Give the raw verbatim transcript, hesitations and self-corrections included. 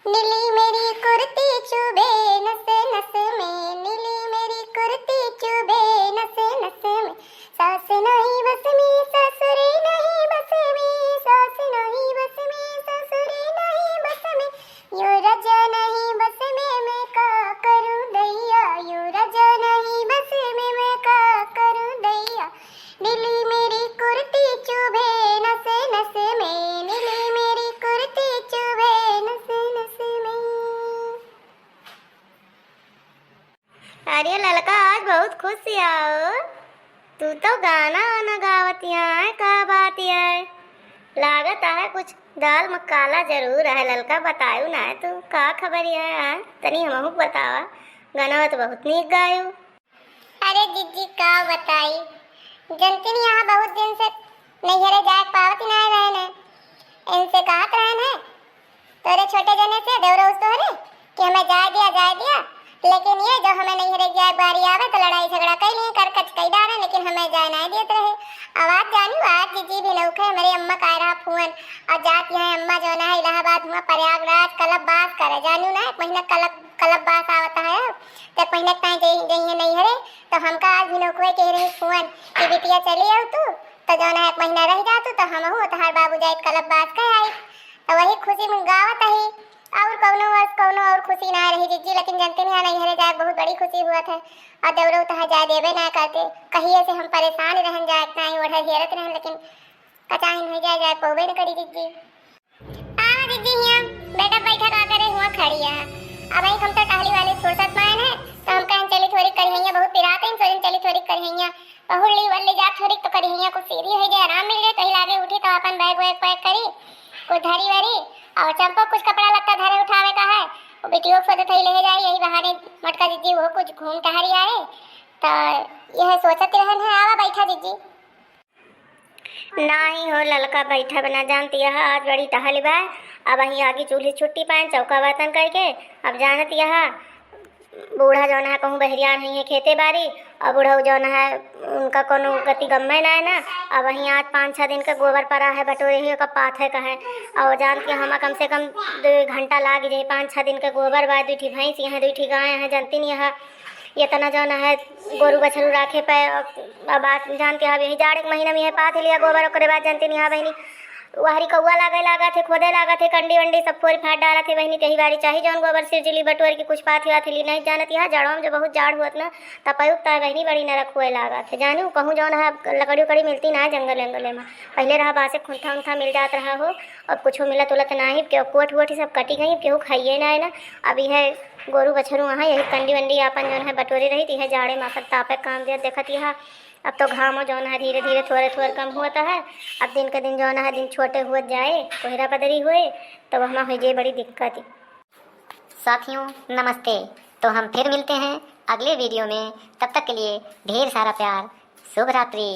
नीली मेरी कुर्ती चुभे नस नस में, नीली मेरी कुर्ती चुभे नस नस में। सास नहीं बस में, ससुर नहीं बस में, सास नहीं बस में, ससुर नहीं बस में। यो राजा नहीं बस में, मैं का करूं दैया, यो राजा नहीं बस में, मैं का करूं दैया। नीली मेरी कुर्ती चुभे नस नस में, नीली मेरी कुर्ती चुभे नस नस में। अरे ललका, आज बहुत खुश आयो, तू तो गाना वाना गावत यहाँ है, का बात है? लागत है कुछ दाल में काला जरूर है ललका, बतायू ना है तू, का खबर है? हाँ, तनी हमहू के बतावा, गाना तो बहुत नीक गायू। अरे जिज्जी, का बताई, जनतिन यहाँ बहुत दिन से नैहरे जाए के पावत ही ना रहन है। इनसे कहत रहन है, तोरे छोटे जने से, देवरौस तोहरे, कि हमें जाए दिया, जाए दिया, लेकिन ये जब हमें नैहरे जाए बारी आवे तो लड़ाई झगड़ा कई लिए, कर कच कई डारे, लेकिन हमें जाए नहीं देत रहे। अब आज जानू, आज जिज्जी भी नौखे, हमारे अम्मा का रहा फोन, और जात यहाँ अम्मा जो ना है इलाहाबाद हुआ प्रयागराज कलब बास करे, जानू ना, एक महीना कलब, कलब बास आवता है, तो एक महीना ताई जई, जई है नैहरे, तो हमका आज भी नौखवे कह रही फोन कि बिटिया चली आओ तू, तो जौन है एक महीना रह जा तू, तो हमहू तहार बाबू जाए कलब बास कह आई। तो वही खुशी में गावत ही, और कौनो बस कौनो और खुशी ना रही जिज्जी, लेकिन जनते नहीं नैहरे जाए बहुत बड़ी खुशी हुआ था। और देवरो तहा जाए देवे ना करते, कहिए से हम परेशान रहन जाए, इतना ही ओढ़े घेरत रहन, लेकिन कचाहिन हो जाए, जाए पौबे न करी जिज्जी। आवा दीदी हियाँ, बेटा बैठा का करे हुआ खड़ी है। अब एक हम तो टहली वाली फुर्सत पाए हैं, तो हम कहें चली थोड़ी करिहैया, बहुत पिरात है, सोचन चली थोड़ी करिहैया। पहुड़ ली वल्ली जा थोड़ी तो करिहैया, कुछ सीधी हो जाए, आराम मिल जाए, कहीं लागे उठी तो अपन बैग वैग पैक करी, कुछ धरी वरी, और चंपक कुछ कपड़ा लत्ता धरे उठावे का है, वो बेटियों को सोचत है ले जाए, यही बहाने मोटका दीदी वो कुछ घूम टहरी आए। तो यह सोचत रहन है, आवा बैठा दीदी। नाही हो ललका, बैठा बना जानत यह, आज बड़ी टहल बा। अब वहीं आगी चूल्ही छुट्टी पाए, चौका बर्तन करके। अब जानत यह, बूढ़ा जौन है कहूँ बहरियान हुई है खेते बारी, और बूढ़ा जौन है उनका कोनो गति गम्मे ना है ना। अब वहीं आज पाँच छः दिन का गोबर पड़ा है, बटोरे ही का पात है कहे, और जानत कि हमा कम से कम दो घंटा लाग जाए, पाँच छः दिन का गोबर बा, दुई ठी भैंस यहाँ, दुई ठी गाय है, जानती नहीं है। ये तना जौन है गोरू बछरू राखे पे, अब बात जानते हैं, अब यही जाड़े के महीना में यह पात लिया गोबर, ओकरे बाद जानते नहीं, हाँ बहिनी, वहरी कौआ लागे लागत है, खोदे लागत है, कंडी वंडी सब फोड़ फाड़ डालत है बहिनी, तेही बारी चाही जौन गोबर सिरजिली बटोर के कुछ पाथी वाथी ली, नहीं जानत यहाँ जाड़वा में जो बहुत जाड़ हुअत ना, तपई उगता है बहिनी, बड़ी नरक हुए लागत है। जानू कहूँ जौन है लकड़ी उकड़ी मिलती ना है जंगल वंगल में, पहले रहा बासे खुंथा उंथा मिल जात रहा हो, अब कुछ मिलत उलत ना है, केहू कोठ वोठ सब कटी गई, केहू खाइए ना है ना। अब यह गोरू बछरू वहाँ यही कंडी वंडी आपन जौन है बटोरे रही, तो यह जाड़े में आकर तापे काम दिया। देखत यह अब तो घामो जौन है धीरे धीरे थोड़े थोड़े कम होता है। अब दिन के दिन जौन है दिन छोटे हुआ जाए, कोहरा पदरी हुए, तो वह हो जाए बड़ी दिक्कत। साथियों नमस्ते, तो हम फिर मिलते हैं अगले वीडियो में, तब तक के लिए ढेर सारा प्यार, शुभ रात्रि।